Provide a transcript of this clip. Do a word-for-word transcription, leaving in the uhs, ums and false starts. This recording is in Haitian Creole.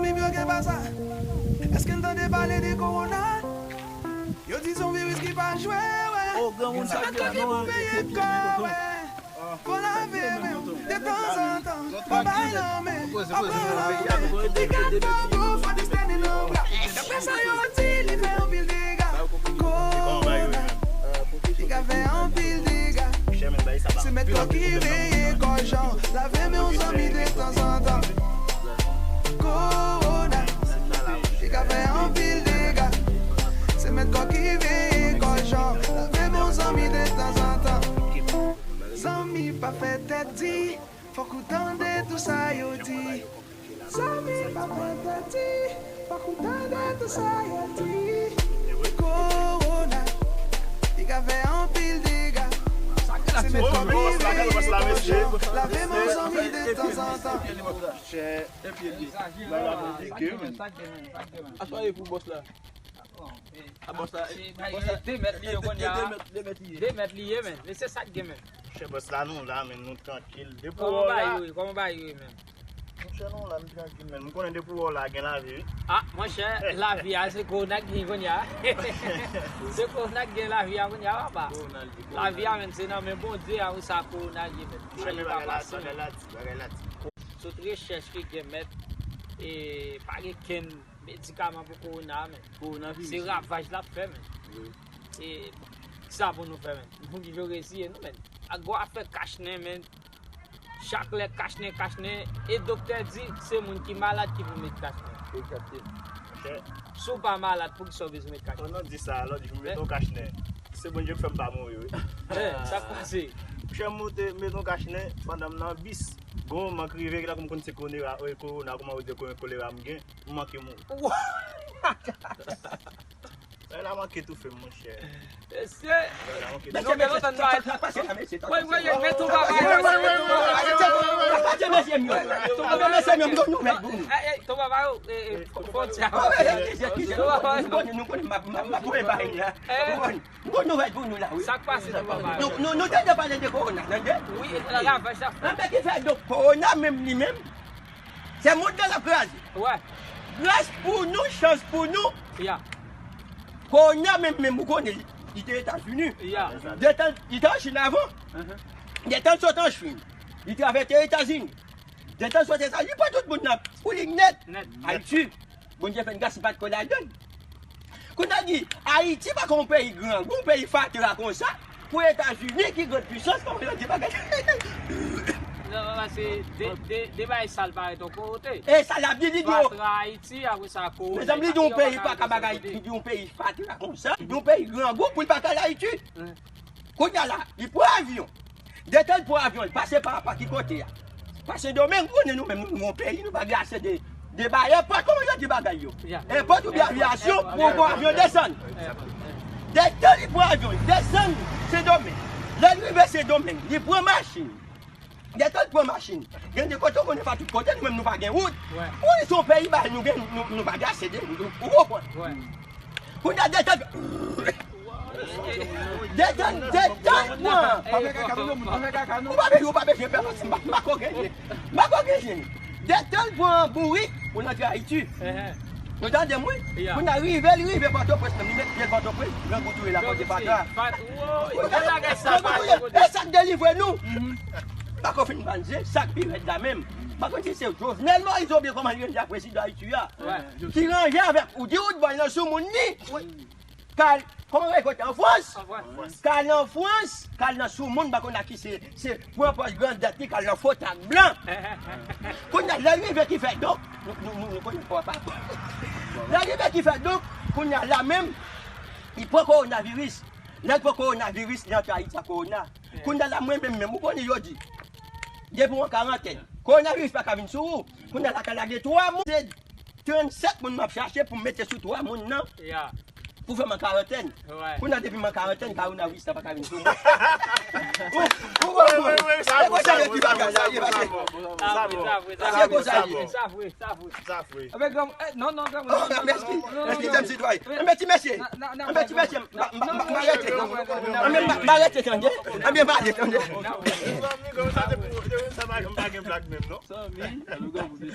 Yo gen pa sa. Èske n tande pale de kowona? Yo di se yon viris ki pa jwe, wè. O granmoun sa. Sa mèt kòk li pou peye kò, wè. Fò lave men w detanzantan. Fò bay lanmen. Fò pran lanmen. Li ka fè gwo fò distène nan bra. Daprè sa yo di, li fè anpil dega. Kowona. Li ka fè anpil dega. Se mèt kò ki veye kò jan. Lave men w zanmi detanzantan. Kowona. Li ka fè anpil dega. Se mèt kò ki veye kò jan. Lave men w zanmi detanzantan. Zanmi pa fè tèt di. Fòk ou tande tou sa yo di. Zanmi pa fè tèt di. Fòk ou tande tou sa yo di. Kowona. Li ka fè anpil dega. Se mèt kò ki veye kò jan. Lave men w zanmi detanzantan. Chè. Bagay la konplike, men. Aswè e pou bòs la. A bòs la, bòs la, de mèt li ye kounye a. De mèt, de mèt li ye. De mèt li ye, men. Men se sa k gen, men. Chè, bòs la, nou la, men, nou trankil. Depi w wè w la. Kòman bagay yo ye, kòman bagay yo ye, men? Monchè, nou la, nou trankil, men. M konnen depi w wè w la, gen lavi, wi. A, monchè, lavi a, se kowona k gen kounye a. Se kowona k gen lavi a kounye a, papa. Lavi a, men, se nan men Bondye a, wi, sa kowona ye, men. Monchè, men bagay la, bagay la di, bagay la di. Sot rechèch ki gen, mèt, e pa gen kenn medikaman pou kowona, men. Kowonaviris. Se ravaj l ap fè, men. Wi. E sa pou nou fè, men. Pou ki jan resiye nou, men. Ak gwo afè kach nen, men. Chak lè kach nen, kach nen. E doktè di se moun ki malad ki pou met kach nen. Egzakteman. Monchè. Si w pa malad, poukisa w bezwen met kach nen? Pandan w di sa, alò, di pou m met yon kach nen. Se Bondye k fè m pa mouri, wi. Eh, sa k pase? Monchè, m monte, met yon kach nen pandan m nan bis. Gon moman k rive, tankou m konn se kolera, eh, kowona, kòman yo di, ko-, kolera m gen. M manke mouri. Bagay la manke toufe m, monchè. Mesye! Bagay la manke toufe m. Mesye, mesye, sa k pase la, mesye? Woy, woy, woy, men tou papa yo, se tou papa yo. Mesye, mesye, m yo. Mesye, m yo, m gon nouvèl pou nou. Ey, ey, tou papa yo, eh, eh, fò, fò di a. Tou papa yo. Nou konnen, nou konnen, m ap, m ap, m ap voye bagay la. Eh. Ou konn, m gon nouvèl pou nou la, wi. Sa k pase, tou papa yo? Nou, nou, nou tande pale de kowona, tande? Wi, e ravaj sa. Anben ki fè, donk, kowona menm li menm, se mond lan l ap kraze. Wè. Gras pou nou, chans pou nou. Ya. Kowona menm, menm, ou konnen, li, li te Etazini. Ya. Detan, li te an Chin avan. Mhm. Detan l sot an Chin, li travèse Etazini. Detan l sot Etazini, li pran tout moun nan pou li nèt. Nèt. Ayiti, Bondye fè n gras, li pa t kole ladan l. Kounye a di, Ayiti pa ka yon peyi grangou, yon peyi fatra konsa, pou Etazini ki grann pisans, pa wè l di bagay. Non, non, non, se de, de, de bagay sal parèt yon kote. E sa l ap di, li di yo. Fatra Ayiti, apre sa, ko-, mezanmi, li di yon peyi pa ka bagay, li di yon peyi fatra konsa, yon peyi grangou pou l pa ka al Ayiti. Kounye a la, li pran avyon. Detan l pran avyon, li pase pa, pa ki kote a? Pa Sendomeng, ou konnen nou menm, nou, nou yon peyi, nou pa gen ase de, de bay, enpòt, kòman yo di bagay yo? Ya. Enpòt oubyen avyasyon, pou yon avyon desann. Detan li pran avyon, li desann Sendomeng. Lè l rive Sendomeng, li pran machin. Detan l pran machin, gen de kote ou konnen pa tout kote, nou menm nou pa gen wout. Wè. Ou konnen se yon peyi bay nou gen, nou, nou pa gen ase de wout, ou konprann? Wè. Kounye a detan, detan, detan pran. Pa fè kaka nou, non, moun, pa fè kaka nou. Ou pa bezwen, ou pa bezwen pè, paske m pa, m pa ko genyen. M pa ko genyen. Detan pran bourik pou l antre Ayiti. Nou tande m, wi? Ya. Kounye a rive, li rive Pòtoprens, menm li met pye l Pòtoprens, Gran Goutouye la, kote Patra. Gran Goutouye. E sa k delivre nou. M pa ko fin banze, sa k pi rèd la menm. M pa konn si se Jovenel Moïse oubyen kòman li rele a, prezidan Ayiti a. Wè. Ki ranje avèk, ou di ou t bòy nan soumoun li. K al, kòman rele kote? An Frans. An Frans. K al an Frans, k al nan soumoun, m pa konn a ki se, se pran pòch grandèt li, k al nan fo tak blan. Kounye a, lè l rive ki fè donk, nou, nou, nou, nou konnen kò a pa. Lè l rive ki fè donk, kounye a la menm, li pran kowonaviris. Lè l pran kowonaviris, li antre Ayiti ak kowona. Kounye a la, mwen menm, menm, ou konnen yo di, depi w an karantèn, kowonaviris pa ka vin sou ou. Kounye a la, ka lage twa moun. Se trannsèt moun m ap chache pou m mete sou twa moun nan. Ya. Pou fè m an karantèn. Wè. Kounye a, depi m an karantèn, kowonaviris la pa ka vin sou mwen. Ou, ou konprann? Wi, wi, wi, sa bon, sa bon, sa bon, sa bon. Sa vre, sa vre, sa vre, sa vre. Sa vre. Anben, granmoun, eh, non, non, granmoun, non, non, non, non, non, non. Anben, ti mesye, anben, ti mesye, m pa, m pa, m pa, m pa rete, anben, m pa, m pa rete, tande? Anben, m pa rete, tande? Zanmi, granmoun, sa te pou, sa pa, m pa gen blag menm, non? Zanmi.